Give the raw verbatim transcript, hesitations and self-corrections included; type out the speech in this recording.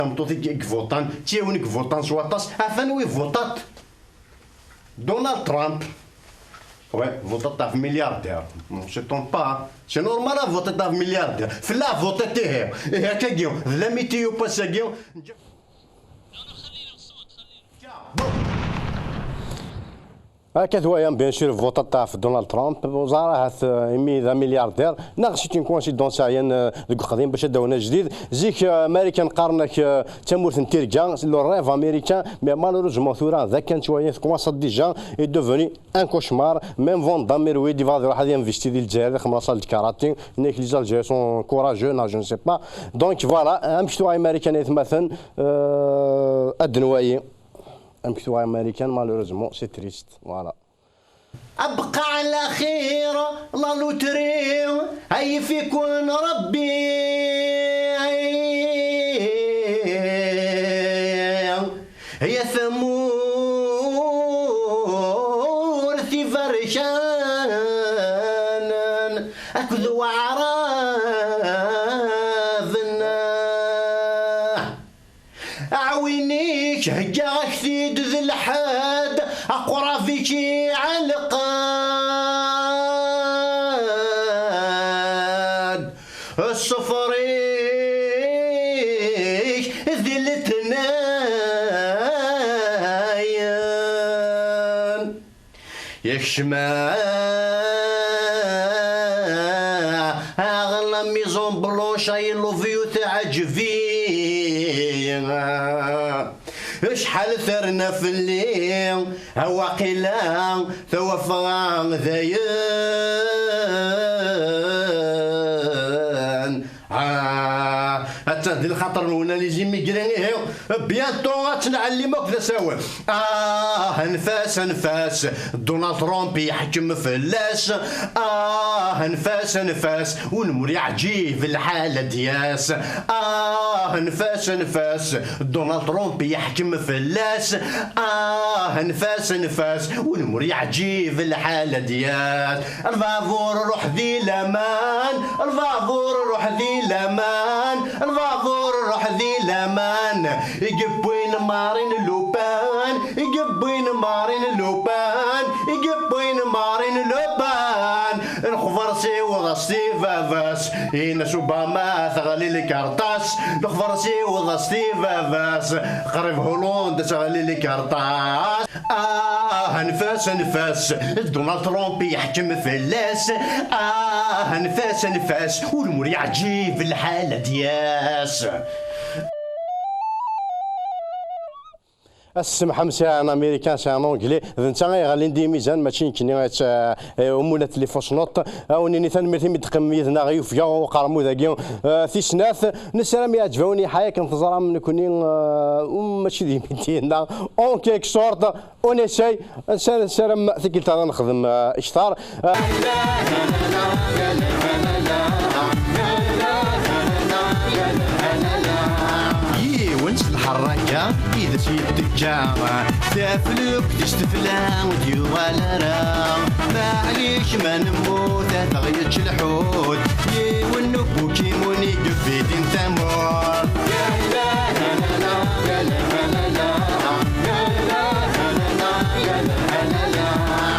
Tameṭṭut i i ivuṭan, d tiwin i ivuṭan s waṭas, atan wi vuṭaṭ. Donald Trump. Ouais, vuṭaṭ ɣef milliardaire. Bon, je t'en pas. C'est normal, a vuṭaṭ ɣef milliardaire. Fella vuṭaṭ ihi. Ihi, akkagi, d la météo pass-agi. Akka twayam, bien sûr, votaṭ ɣef Donald Trump, ur ẓer ahat, euh, imi d amilyaṛdir, neɣ c'est une coïncidence ɛyan, euh, deg uqdim bac ad d-awen ajdid. Zik, euh, Marikan qqaren-ak, euh, d tamurt n tirga, c'est le rêve américain, mais malheureusement tura d akken twayam, commence déjà, est devenu un cauchemar. Même Van Damme, Merwid, yebɣa ad iruḥ ad investir di Lezzayer, ad ixemmem la salle de karaté, yenna-ak les Algériens sont courageux, non, je ne sais pas. Donc voilà, amek tuɣa i Marikan ay atmaten, euh, ad d-nwayi. Amek tuɣa Marikan, malheureusement, c'est triste. Voilà. أبقى على خير، la loterie، هيفيكون ربي. يا ثمور ثي فرشان، أكذ وعرابنا. Aɛwin-ik, heggaɣ-ak-t-id d lḥed, aqrab-ik iɛelleq-d ṣṣfer-ik di letnayen. Yekcem aɣ la Maison Blanche, I love you, teɛǧeb-iyi. Acḥal terna fell-i, awaqila tawafeɣ dayen. Ah, attan di lxaṭer-nwen, les immigrés, ihi, bientôt ad tt-nɛellim akk d asawen. Ah, anef-as, anef-as, Donald Trump yeḥkem fell-as. Ah, anef-as, anef-as, ur nemri yeɛǧib lḥal ad d-yas. Ah, anef-as, anef-as, Donald Trump yeḥkem fell-as. Ah, anef-as, anef-as, ur nemri yeɛǧib lḥal ad d-yas. Lbabuṛ ruḥ di laman, lbabuṛ ruḥ di laman, lbabuṛ ruḥ di laman. I yewwin Marine Le Pen, i yewwin Marine Le Pen, i yewwin Marine Le Pen. Lexbar siweḍ-as-t i baba-s, in-as Obama teɣli lkerṭas. Lexbar siweḍ-as-t i baba-s, qrib Hollande teɣli lkerṭas. Ah, anef-as, anef-as, Donald Trump yeḥkem fell-as. Ah, anef-as, anef-as, ur mur yeɛǧib lḥal ad d-yas. Ass semḥam sɛan Américain, sɛan Anglais, d netta ay ɣalin d imizan, mačči nekkni, eh, umulat les fausses notes. Ad wen-nini tanemmirt imi d-teqqimem yid-neɣ i ufga uqermud-agi, eh, tis snat. Nessaram yeɛǧeb-awen lḥal akken teẓram nekkni, eh, um, mačči d imiti-nneɣ, en quelque sorte, on essaye, nessaram tikkelt ad nexdem, eh, kter. Eh, yiwen s lḥerraka i d as-yettekka, taflukt s tefla ur d-yuɣal ara. Maɛlic ma nemmut ad aɣ-yečč lḥut, yiwen n ubukimun i yebidin tamurt.